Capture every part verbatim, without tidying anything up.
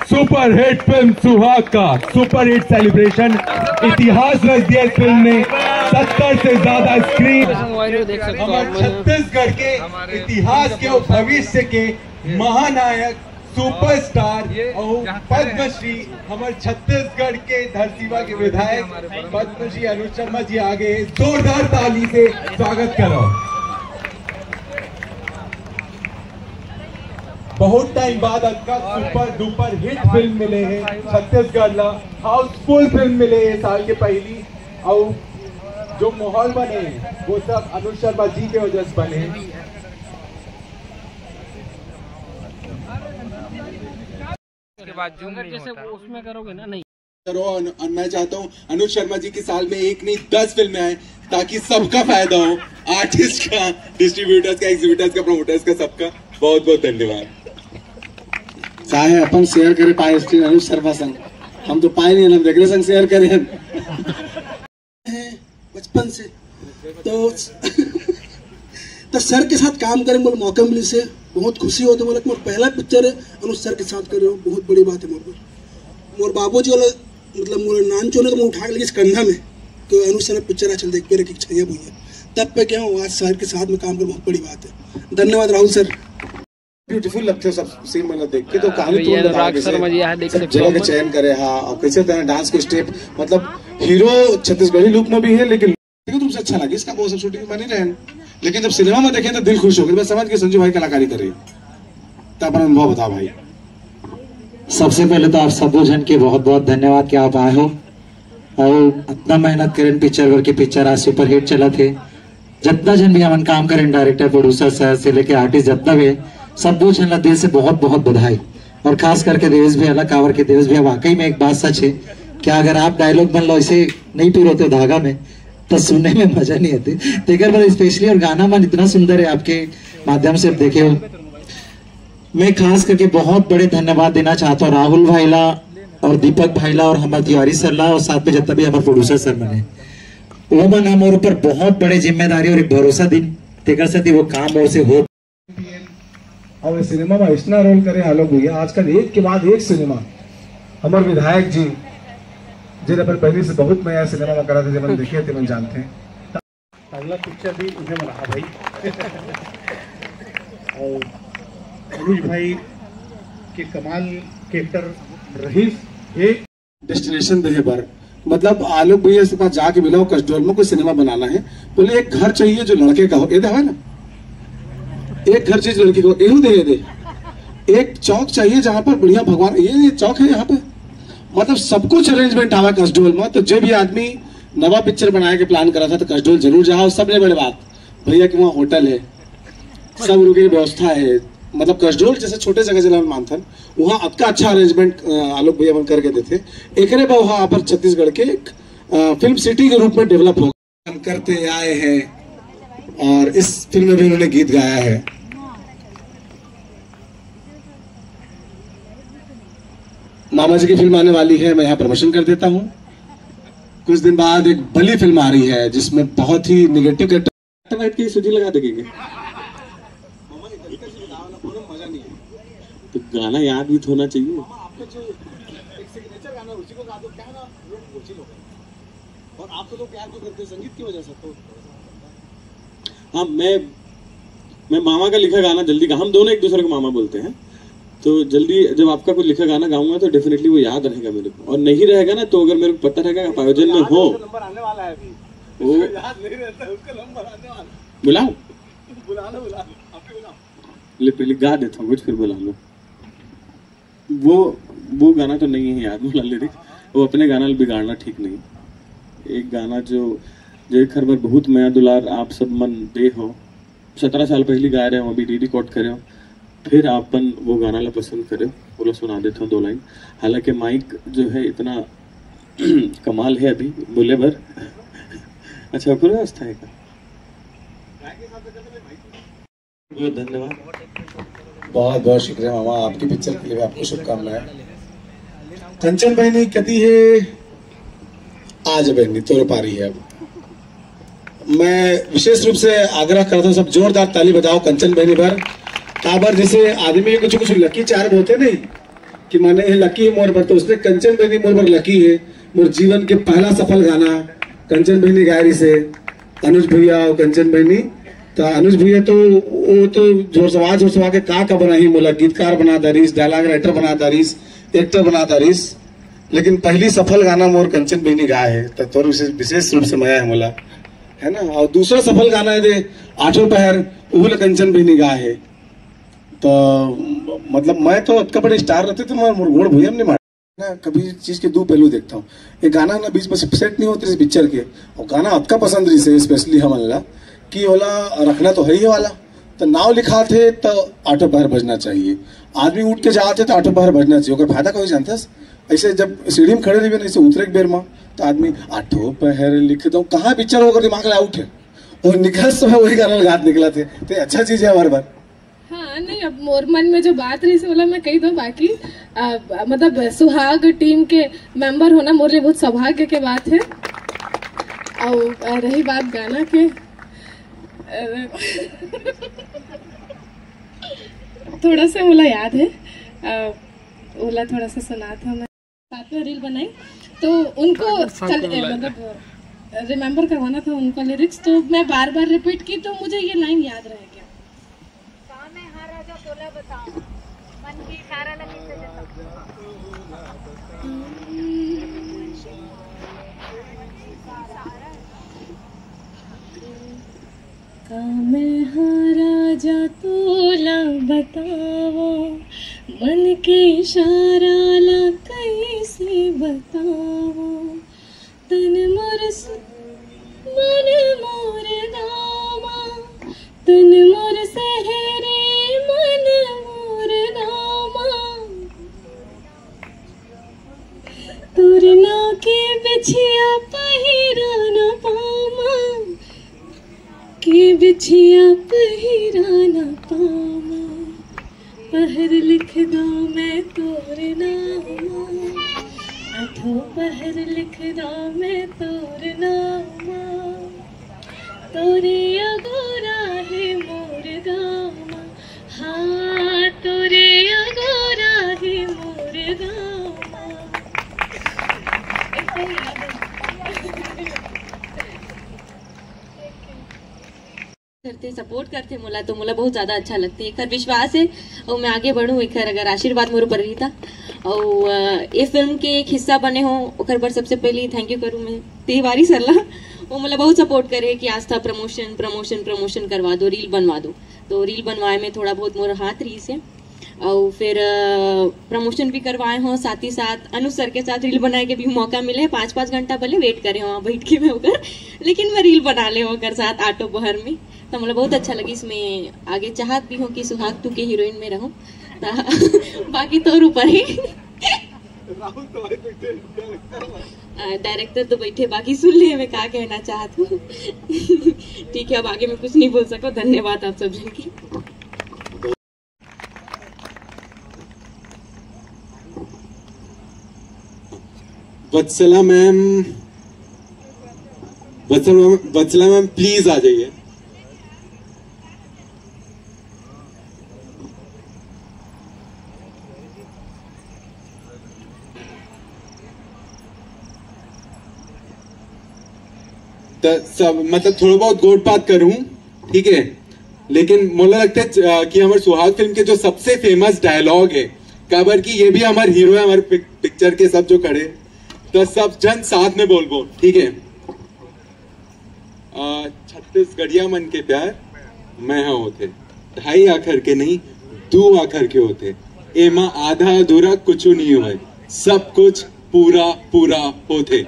Superhit film सुहाग का superhit celebration, इतिहास रच दिया इस फिल्म ने। सत्तर से ज्यादा स्क्रीन। देख सकते हो आप, मैंने छत्तीसगढ़ के इतिहास के और भविष्य के महानायक, सुपरस्टार और पद्मश्री, हमारे छत्तीसगढ़ के धरतीवा के विधायक पद्मश्री अनुज शर्मा जी आ गए। जोरदार ताली से स्वागत करो। बहुत टाइम बाद अतका सुपर डुपर हिट फिल्म मिले हे छत्तीसगढ़ ला, हाउसफुल फिल्म मिले हे साल के पहली। और जो माहौल बने हे, वो सब अनुज शर्मा जी के वजह से बने हे। उसके बाद जूम नहीं होता। करो और, और मैं चाहता हूँ अनुज शर्मा जी की साल में एक नहीं, दस फिल्में आए, ताकि सबका फायदा हो, आर्टिस्ट का, डिस्ट्रीब्यूटर्स का, एग्जीबिटर्स का, प्रमोटर्स का, सबका। बहुत बहुत धन्यवाद। चाहे अपन शेयर करे पाए स्क्रीन अनुज शर्मा संग, हम तो पाए नहीं, हम वेगरे संग शेयर करे हैं। बचपन से तो तो सर के साथ काम करे मोर मौका मिली से बहुत खुशी होते। मोर मोर पहला पिक्चर है अनुज सर के साथ कर रहे हो, बहुत बड़ी बात है। मोर मोर बाबू जी वाला, मतलब मोर नान चोने तो मैं उठा के लेके कंधा में, तो अनुज सर पिक्चर आ चल देख मेरे की छैया भैया, तब पे क्या हूँ, आज सर के साथ में काम कर बहुत बड़ी बात है। धन्यवाद राहुल सर। ब्यूटीफुल लगते हो सब सीन, मतलब देख के तो कहानी ये तुरंत अनुराग बताओगे शर्मा से। जी यहाँ देख सब सकते जगह हो। के चयन करे हाँ, और कैसे तेरा डांस के स्टेप, मतलब हीरो छत्तीसगढ़ी लुक में भी है, लेकिन देखो तुमसे अच्छा लगे इसका वो सब शूटिंग में नहीं रहे, लेकिन जब सिनेमा में देखे तो दिल खुश हो गया। मैं समझ गया संजू भाई कलाकारी कर रहे हैं, तो अपना अनुभव बताओ भाई। सबसे पहले तो आप सबो झन के बहुत बहुत धन्यवाद कि आप आए हो और इतना मेहनत करें पिक्चर बर के पिक्चर आज सुपरहिट चलत हे। जितना झन भी हमन काम करें, डायरेक्टर, प्रोड्यूसर सर से लेके आर्टिस्ट जितना भी है, सबो झन ला दिल से बहुत बहुत बधाई। और खास करके देवेश भैया ला, काबर के देवेश भैया वाकई में एक बात सच है कि अगर आप डायलॉग मन लो ऐसे नहीं पिरोते धागा में तो सुनने में मजा नहीं आती। तेकर बर स्पेशली और गाना मन इतना सुंदर है आपके माध्यम से देखे हो। मैं खास करके बहुत बड़े धन्यवाद देना चाहता हूँ राहुल भाई ला और दीपक भाई ला और हमारे तिवारी सर ला और साथ में जितना भी हमारे प्रोड्यूसर सर बने, वो मन हमारे ऊपर बहुत बड़े जिम्मेदारी और एक भरोसा दिन, तेकर सेती वो काम और से हो। और ये सिनेमा में ऐसा रोल करे आलोक भैया, आजकल एक के बाद एक सिनेमा। हमारे विधायक जी, जिन अपन पहले से बहुत नया सिनेमा में करा थे, जब हम देखे थे, हम जानते हैं। अगला पिक्चर भी उन्हें बना भाई। और अनुज भाई के कमाल के एक्टर रहीस एक डेस्टिनेशन देहे बर, मतलब आलोक भैया से पास जाके मिला, वो कसडोल में कोई सिनेमा बनाना है, बोले एक घर चाहिए जो लड़के का हो, ये दे है ना, एक घर चाहिए जो लड़के का हो, एहू दे, ये दे। एक चौक चाहिए जहां पर बढ़िया भगवान, ये, ये चौक है यहाँ पे, मतलब सब कुछ अरेंजमेंट आवा कसडोल में। तो जो भी आदमी नवा पिक्चर बनाए के प्लान करा था तो कसडोल जरूर जाओ। सबले बड़े बात भैया कि वहाँ होटल है, सब रुके की व्यवस्था है, मतलब कसडोल जैसे छोटे जगह जिला मानथन, वहाँ अतका अच्छा अरेंजमेंट आलोक भैया मन करके देते। एकरे बा वहाँ पर छत्तीसगढ़ के एक फिल्म सिटी के रूप में डेवलप हो करते आए हैं और इस फिल्म में भी उन्होंने गीत गाया है। मामा जी की फिल्म आने वाली है, मैं यहाँ प्रमोशन कर देता हूँ। कुछ दिन बाद एक बली फिल्म आ रही है जिसमें बहुत ही निगेटिव कैरेक्टर, की सूजी लगा देंगे। तो गाना याद भी तो होना चाहिए। और आप तो प्यार क्यों करते हैं संगीत की वजह से? तो हाँ, मैं मैं मामा का लिखा गाना जल्दी गा, हम दोनों एक दूसरे को मामा बोलते हैं, तो जल्दी जब आपका कोई लिखा गाना गाऊंगा तो डेफिनेटली वो याद रहेगा मेरे को, और नहीं रहेगा ना तो अगर मेरे को पता रहेगा आप आयोजन में हो। नंबर आने वाला है अभी। वो याद नहीं रहता, उसका नंबर आने वाला है। बुलाओ। बुला लो, बुला लो, आप ही बुलाओ। ले पहले गा देता हूँ कुछ, फिर बुला लो। वो वो गाना तो नहीं है यार, बोला लिरिक्स। वो अपने गाना बिगाड़ना ठीक नहीं। एक गाना जो जो एक हर बार बहुत मया दुलार आप सब मन दे हो, सत्रह साल पहले गाए रहे हो, अभी री रिकॉर्ड करे हो, फिर आपन वो गाना ला पसंद करे हो, बोला सुना देता हूँ दो लाइन। हालांकि माइक जो है इतना कमाल है अभी बोले भर। अच्छा, ओकर व्यवस्था है का? बहुत धन्यवाद। बहुत बहुत शुक्रिया मामा, आपकी पिक्चर के लिए भी आपको शुभकामनाएं। कंचन बहनी कहती है, आज बहनी तोरे पारी है। अब मैं विशेष रूप से आग्रह करता हूँ, सब जोरदार ताली बजाओ कंचन बहनी पर। काबर जैसे आदमी के कुछ कुछ लकी चार्म होते नहीं, कि माने ये लकी हे मोर बर, तो उसने कंचन बहिनी मोर बर लकी हे। मोर जीवन के पहला सफल गाना कंचन बहिनी गाय रहिस हे, अनुज भैया और कंचन बहिनी। तो अनुज भैया तो वो तो जोर सवा जोर सवा के का का बनाही, मोला गीतकार बना दारिस, डायलॉग राइटर बना दारिस, एक्टर बना दारिस, लेकिन पहली सफल गाना मोर कंचन बहिनी गाय हे, तो तोर विशेष, विशेष रूप से मया हे मोला, है ना। और दूसरा सफल गाना हे दे आठों पहर, उहू ला कंचन बहिनी गाय हे। तो मतलब मैं तो अतका बड़े स्टार रहते तो मैं मोर गोड़ भुइयां नहीं मार ना, कभी चीज के दो पहलू देखता हूँ। ये गाना ना बीच में से सेट नहीं होते इस पिक्चर के, और गाना अतका पसंद रहिस हे स्पेशली हमन ला कि ओला रखना तो है ही वाला। तो नाव लिखात हे तो आठों पहर बजना चाहिए, आदमी उठ के जात हे तो आठों पहर बजना चाहिए। ओकर फायदा का होई जानथस, ऐसे जब सीढ़ी में खड़े रहिबे ना, ऐसे उतरे के बेर मा तो आदमी आठों पहर लिख दो, कहाँ पिक्चर ओकर दिमाग ले आउट हे, और निकलत समय वही गाना गात निकलत हे। तो ये अच्छा चीज हे हमारे बार। हाँ, नहीं, अब मोर मन में जो बात रहिस हे, ओला मैं कही दो, बाकी अ, मतलब सुहाग टीम के मेंबर होना मोर लिए बहुत सौभाग्य के बात हे। और अ, रही बात गाना के, अ, थोड़ा सा मोला याद हे, अ, ओला थोड़ा सा सुनात हँव मैं। साथ में रील बनाई, तो उनको चल, ए, मतलब रिमेम्बर करवाना था उनका लिरिक्स, तो मैं बार बार रिपीट की, तो मुझे ये लाइन याद रह गया। का मैं हा राजा तोला बताऊं, मन के इशारा ला कैसे जताऊं। का मैं हा राजा तोला बतावो, मन के इशारा ला कैसे बतावो। तन मोर स-, मन मोर गामा, तन मोर सहरे, मन मोर गामा। तोर नाव के बिछिया पहिरा न पामा, के बिछिया पहिरा न पामा। पहर लिख दो मैं तोर नामा, आठों पहर लिख दो मैं तोर नामा। तोरे अगोरा हे मोर गामा, हाँ, तोरे अगोरा हे मोर गामा। ऐसे ही याद है। करथे, सपोर्ट करथे मोला, तो मोला बहुत ज्यादा अच्छा लगथे। एकर विश्वास हे अउ मैं आगे बढ़ूं, एकर अगर आशीर्वाद मोर ऊपर रहिता। अउ अ, ये फिल्म के एक हिस्सा बने हो, ओकर बर सबसे पहली थैंक यू करूं मैं तिवारी सर ला। वो मोला बहुत सपोर्ट करे कि आस्था प्रमोशन, प्रमोशन, प्रमोशन करवा दो, रील बनवा दो। तो रील बनवाए में थोड़ा बहुत मोर हाथ रहिस हे। अउ फिर अ, प्रमोशन भी करवाए हो, साथ ही साथ अनुज सर के साथ रील बनाए के भी मौका मिले। पाँच पाँच घंटा भले वेट करे हो वहाँ बैठ के मैं ओकर, लेकिन मैं रील बना ले ओकर साथ आठों पहर में। तो मोला बहुत अच्छा लगिस। मैं आगे चाहत भी हूँ कि सुहाग टू के हीरोइन में रहूँ। त बाकी तोर ऊपर हे। राहुल तो भाई बैठे, डायरेक्टर। अ, डायरेक्टर तो बैठे, बाकी सुन ले मैं का कहना चाहत हूँ। ठीक है, अब आगे मैं कुछ नहीं बोल सकूँ। धन्यवाद आप सब जन के। Vatsala ma'am, Vatsala ma'am, Vatsala ma'am, please आ जाइए। त सब, मतलब, थोड़ा बहुत गोठ बात करूं, ठीक है, लेकिन मोला लगता है च-, कि हमारे सुहाग फिल्म के जो सबसे फेमस डायलॉग है, काबर कि ये भी हमारे हीरो है, हमारे पिक-, पिक्चर के सब जो खड़े, तो सब जन साथ में बोलबो, ठीक है। अ, छत्तीसगढ़िया मन के प्यार मैं हा होथे, ढाई आखर के नहीं, दू आखर के होथे। एमा आधा अधूरा कुछ नहीं होय, सब कुछ पूरा पूरा होथे।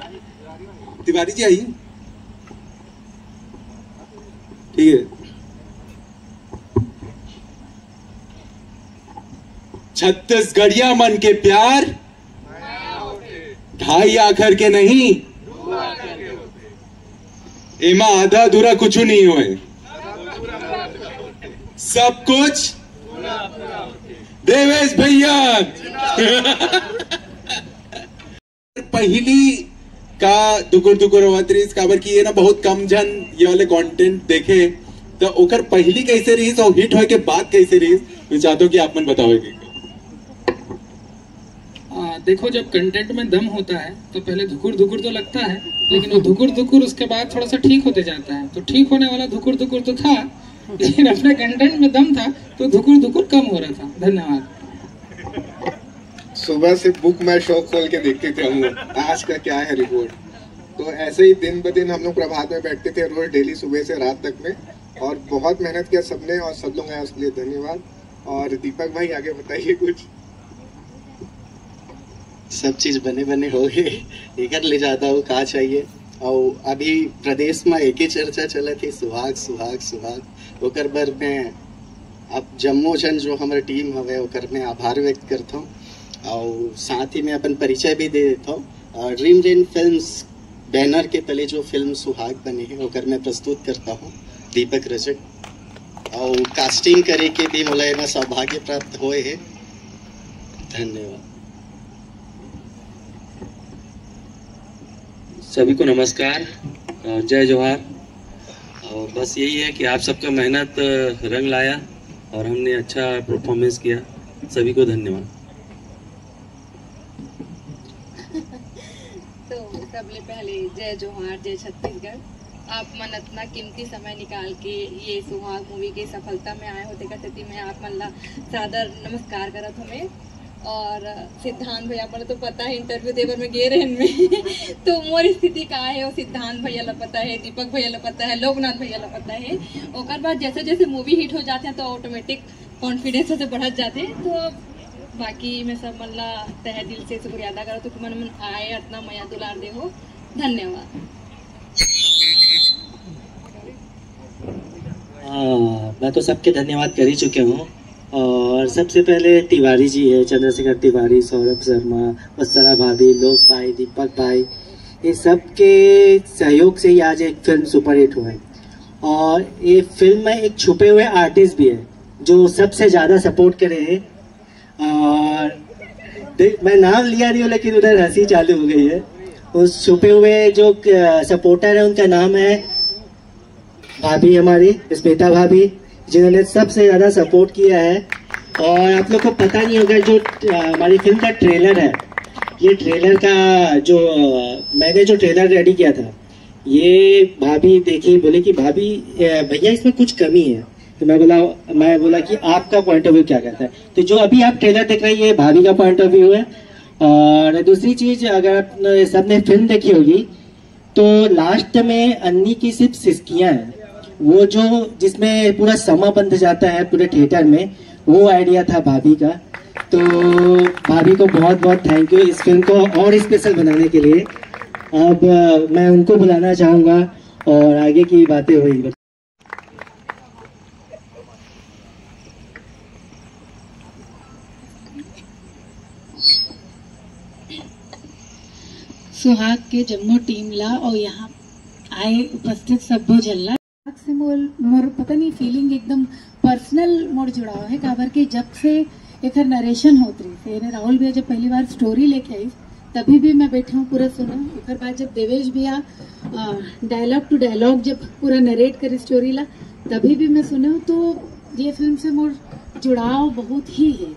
तिवारी जी आई, ठीक है। छत्तीसगढ़िया मन के प्यार ढाई आखर के नहीं, एमा आधा अधूरा कुछ नहीं होय। सब कुछ देवेश भैया। पहली का दुकुर दुकुर अवत रहिस, काबर कि ये ना बहुत कम जन ये वाले कंटेंट देखे, तो ओकर पहली कैसे रहिस और हिट होए के बाद कैसे रहिस, मैं चाहता हूँ कि आप मन बताओ एक एक। देखो, जब कंटेंट में दम होता है तो पहले धुकुर धुकुर तो लगता है, लेकिन वो धुकुर धुकुर उसके बाद थोड़ा सा ठीक होते जाता है। तो ठीक होने वाला धुकुर धुकुर तो था, लेकिन अपने कंटेंट में दम था, तो धुकुर धुकुर कम हो रहा था। धन्यवाद। सुबह से बुक माई शो खोल के देखते थे हम लोग, आज का क्या है रिपोर्ट। तो ऐसे ही दिन ब दिन हम लोग प्रभात में बैठते थे रोज, डेली, सुबह से रात तक में। और बहुत मेहनत किया सबने, और सब लोग आए, उसके लिए धन्यवाद। और दीपक भाई, आगे बताइए कुछ। सब चीज बने बने हो गए, एकर ले जादा अउ का चाहिए। और अभी प्रदेश में एके चर्चा चलत हे, सुहाग, सुहाग, सुहाग। ओकर बर मैं अब जम्मो जन जो हमर टीम हवे, ओकर मैं आभार व्यक्त करता हूँ। और साथ ही मैं अपन परिचय भी दे देता हूँ। ड्रीम रेन फिल्म्स बैनर के तले जो फिल्म सुहाग बने हे, ओकर मैं प्रस्तुत करता हूँ, दीपक रजक। और कास्टिंग करे के भी मोला एमा सौभाग्य प्राप्त होए हे। धन्यवाद। सभी को नमस्कार और जय जोहार। और बस यही है कि आप सबका मेहनत रंग लाया और हमने अच्छा परफॉर्मेंस किया। सभी को धन्यवाद। तो सबले पहले जय जोहार, जय छत्तीसगढ़। आप मन इतना कीमती समय निकाल के ये सुहाग मूवी के सफलता में आए हो, तेकर सेती मैं आप मन ला सादर नमस्कार करत हूँ मैं। और सिद्धांत भैया, आप मन तो पता है, इंटरव्यू देवर में गे रहन में तो मोर स्थिति का है, वो सिद्धांत भैया ला पता है, दीपक भैया ला पता है, लोकनाथ भैया ला पता है। ओकर बाद जैसे जैसे मूवी हिट हो जाते हैं तो ऑटोमेटिक कॉन्फिडेंस से बढ़त जाते हैं। तो बाकी मैं सब मन ला तहे दिल से शुक्रिया अदा करत हूँ कि मन मन आए, इतना मया दुलार दे हो। धन्यवाद। हाँ, मैं तो सबके धन्यवाद कर ही चुके हूँ। और सबसे पहले तिवारी जी है, चंद्रशेखर तिवारी, सौरभ शर्मा, वत्सला भाभी, लोक भाई, दीपक भाई, ये सब के सहयोग से ही आज एक फिल्म सुपरहिट हुआ है। और ये फिल्म में एक छुपे हुए आर्टिस्ट भी है जो सबसे ज़्यादा सपोर्ट करे हैं। और देख, मैं नाम लिया नहीं हूँ, लेकिन उधर हंसी चालू हो गई है। उस छुपे हुए जो सपोर्टर है, उनका नाम है भाभी, हमारी स्मिता भाभी, जिन्होंने सबसे ज़्यादा सपोर्ट किया है। और आप लोग को पता नहीं होगा, जो अ, हमारी फिल्म का ट्रेलर है, ये ट्रेलर का जो अ, मैंने जो ट्रेलर रेडी किया था, ये भाभी देखी, बोले कि भाभी, अ, भैया, इसमें कुछ कमी है। तो मैं बोला, मैं बोला कि आपका पॉइंट ऑफ व्यू क्या कहता है। तो जो अभी आप ट्रेलर देख रहे हैं, ये भाभी का पॉइंट ऑफ व्यू है। और दूसरी चीज, अगर आप सबने फिल्म देखी होगी, तो लास्ट में अन्नी की सिर्फ सिसकियां हैं, वो जो जिसमें पूरा समा बंध जाता है पूरे थिएटर में, वो आइडिया था भाभी का। तो भाभी को बहुत बहुत थैंक यू इस फिल्म को और स्पेशल बनाने के लिए। अब अ, मैं उनको बुलाना चाहूँगा और आगे की बातें होंगी। सुहाग के जम्मो टीम ला और यहाँ आए उपस्थित सब्बो झन ला। से मोर मोर पता नहीं, फीलिंग एकदम पर्सनल मोर जुड़ाव है, काबर के जब से एकर नरेशन होत रहिस, एने राहुल भैया जब पहली बार स्टोरी लेके आइस, तभी भी मैं बैठे हूँ, पूरा सुना। ओकर बाद जब देवेश भैया डायलॉग टू डायलॉग जब पूरा नरेट करे स्टोरी ला, तभी भी मैं सुने हूँ। तो ये फिल्म से मोर जुड़ाव बहुत ही है।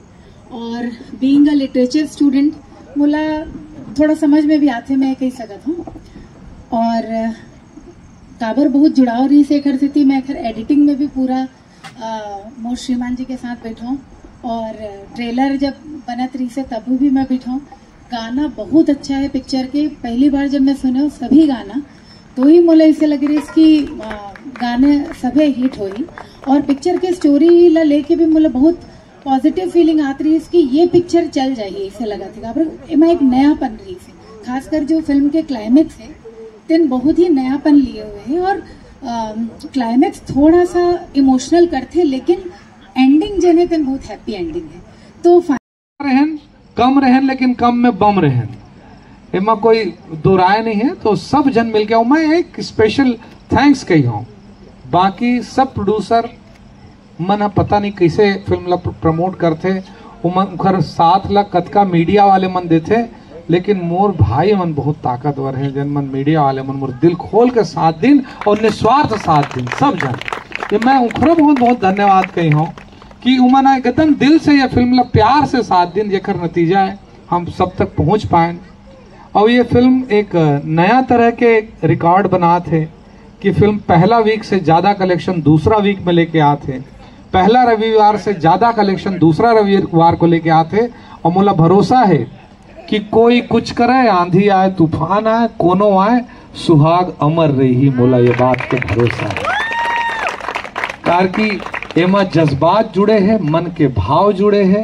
और बीइंग अ लिटरेचर स्टूडेंट, मोला थोड़ा समझ में भी आथे, मैं कह सकत हूँ। और काबर बहुत जुड़ाव रहिस, एकर सेती मैं एकर एडिटिंग में भी पूरा अ, मोर श्रीमान जी के साथ बैठो। और ट्रेलर जब बनत रहिस हे, तब भी मैं बैठो। गाना बहुत अच्छा है पिक्चर के। पहली बार जब मैं सुने सभी गाना, तो ही मोला ऐसे लग रही कि अ, गाने सभे हिट होई। और पिक्चर के स्टोरी ला लेके भी मोला बहुत पॉजिटिव फीलिंग आत रहिस कि ये पिक्चर चल जाही, ऐसे लगत हे। काबर एमा एक नयापन रहिस हे, खासकर जो फिल्म के क्लाइमेक्स है, तेन बहुत ही नयापन लिए हुए हैं। और क्लाइमेक्स थोड़ा सा इमोशनल करथे, लेकिन एंडिंग जने तेन बहुत हैप्पी एंडिंग है। तो फा- रहन, कम रहन, लेकिन कम में बम रहन, एमा कोई दो राय नहीं है। तो सब जन मिलके, और मैं एक स्पेशल थैंक्स कही हूँ, बाकी सब प्रोड्यूसर मन ह पता नहीं कैसे फिल्म ला प्र-, प्रमोट करथे, उमन उखर साथ ला कतका मीडिया वाले मन देथे, लेकिन मोर भाई मन बहुत ताकतवर हैं, जन मन मीडिया वाले मन मोर दिल खोल के साथ दिन और निस्वार्थ साथ दिन सब जन। ये मैं उखरो बहुत बहुत धन्यवाद कही हूँ कि उमन एकदम दिल से ये फिल्म ला प्यार से साथ दिन, जेकर नतीजा है हम सब तक पहुंच पाए। और ये फिल्म एक नया तरह के रिकॉर्ड बनात हे कि फिल्म पहला वीक से ज्यादा कलेक्शन दूसरा वीक में लेके आत हे, पहला रविवार से ज्यादा कलेक्शन दूसरा रविवार को लेके आत हे। और मोला भरोसा हे कि कोई कुछ करे, आंधी आए, तूफान आए, कोनो आए, सुहाग अमर रही। मोला ये बात के भरोसा हे, कारण कि एमा जज्बात जुड़े हे, मन के भाव जुड़े हे।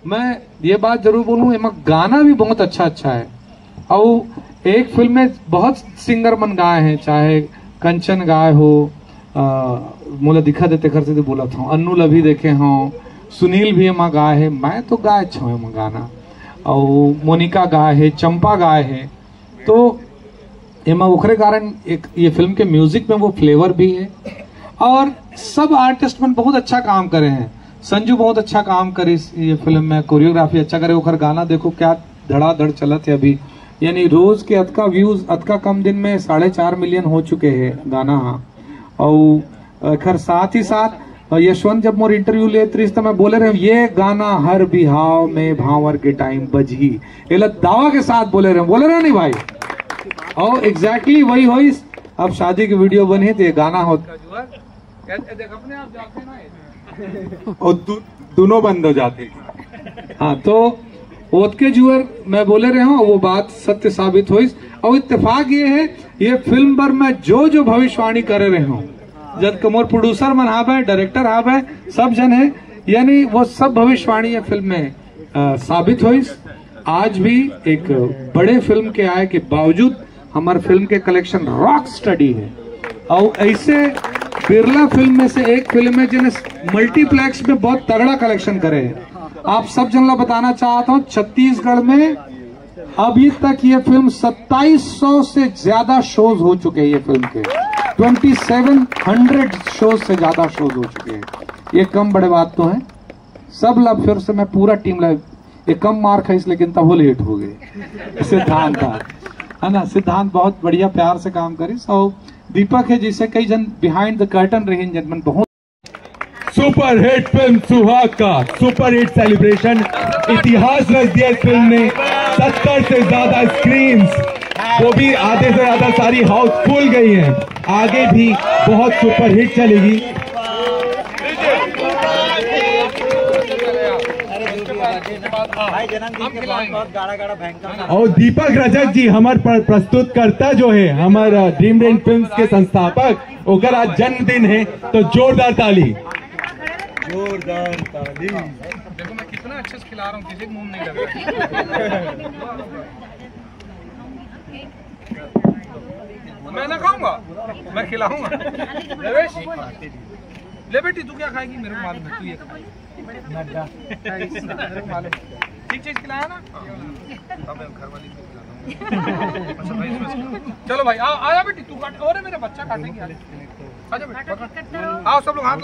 मैं ये बात जरूर बोलूं, एमा गाना भी बहुत अच्छा अच्छा हे। और एक फिल्म में बहुत सिंगर मन गाए हे, चाहे कंचन गाए हो, अ, मोला दिखा देते घर से बोला था, अन्नू ल भी देखे हो, सुनील भी एमा गाए हे, मैं तो गाए छो एमा गाना, और मोनिका गाए हे, चंपा गाए हे। तो एमा ओखरे कारण एक ये फिल्म के म्यूजिक में वो फ्लेवर भी हे। और सब आर्टिस्ट मन बहुत अच्छा काम करे हे। संजू बहुत अच्छा काम करिस ये फिल्म में, कोरियोग्राफी अच्छा करे। ओखर गाना देखो, क्या धड़ाधड़ चलत हे अभी, यानी रोज के अतका व्यूज, अतका कम दिन में साढ़े चार मिलियन हो चुके हे गाना हा। और एखर साथ ही साथ यशवंत जब मोर इंटरव्यू लेत रहिस, त मैं बोले रहे, ये गाना हर बिहाव में भांवर के टाइम बजही। एला दावा के साथ बोले रहे, बोले रहे नहीं भाई? और एग्जैक्टली वही होइस। अब शादी के वीडियो बनही त ये गाना हो। और दु-, दोनों बंद हो जाते। हाँ, तो ओतके जुअर मैं बोले रहे हूँ, वो बात सत्य साबित होइस। और इत्तेफाक ये हे, ये फिल्म पर मैं जो जो भविष्यवाणी करे रहे हूँ, जब कमोर प्रोड्यूसर मन हावे, डायरेक्टर हावे, सब जन हे, यानी वो सब भविष्यवाणी ये फिल्म में, अ, साबित होइस। आज भी एक बड़े फिल्म के आए के बावजूद हमर फिल्म के कलेक्शन रॉक स्टडी हे। और ऐसे बिरला फिल्म में से एक फिल्म हे, जिन्हें मल्टीप्लेक्स में बहुत तगड़ा कलेक्शन करे हे। आप सब जन ला बताना चाहता हूँ, छत्तीसगढ़ में अभी तक ये फिल्म सत्ताईस सौ से ज्यादा शोज हो चुके हैं, ये फिल्म के ट्वेंटी सेवन हंड्रेड शोज से ज्यादा शोज हो चुके हैं। ये कम बड़े बात तो है। सब ला फिर से मैं पूरा टीम ला, ये कम मार खाइस, लेकिन तब वो लेट हो गए। सिद्धांत था, है ना? सिद्धांत बहुत बढ़िया प्यार से काम करिस। और दीपक हे, जैसे कई जन बिहाइंड द कर्टन रहे, जन मन बहुत सुपरहिट फिल्म सुहाग का सुपरहिट सेलिब्रेशन, इतिहास रच दिया इस फिल्म ने। सत्तर से ज्यादा स्क्रीन्स, वो भी आधे से ज्यादा सारी हाउसफुल गई हैं। आगे भी बहुत सुपरहिट चलेगी। भाई जन्मदिन के बहुत बहुत गाड़ा गाड़ा भयंकर। और दीपक रजक जी, हमार प्र-, प्रस्तुतकर्ता जो है, हमार ड्रीम रेंज फिल्म्स के संस्थापक, ओकर आज जन्मदिन है, तो जोरदार ताली। जोरदार ताली। देखो, मैं कितना अच्छे से खिला रहा हूँ, किसी को मुंह नहीं लग रहा है। मैं ना खाऊंगा, मैं खिलाऊंगा। देवेश, ले बेटी, तू क्या खाएगी? मेरे को मालूम है, तू ये खा। मेरे को मालूम है। ठीक चीज खिलाया ना? अब मैं घर वाली को खिलाता हूँ। अच्छा भाई, इसमें से खिलाओ। चलो भाई, आओ, आया बेटी, तू काट। अरे, मेरा बच्चा काटेगी आज। अच्छा बेटी, पकड़। आओ, सब लोग हाथ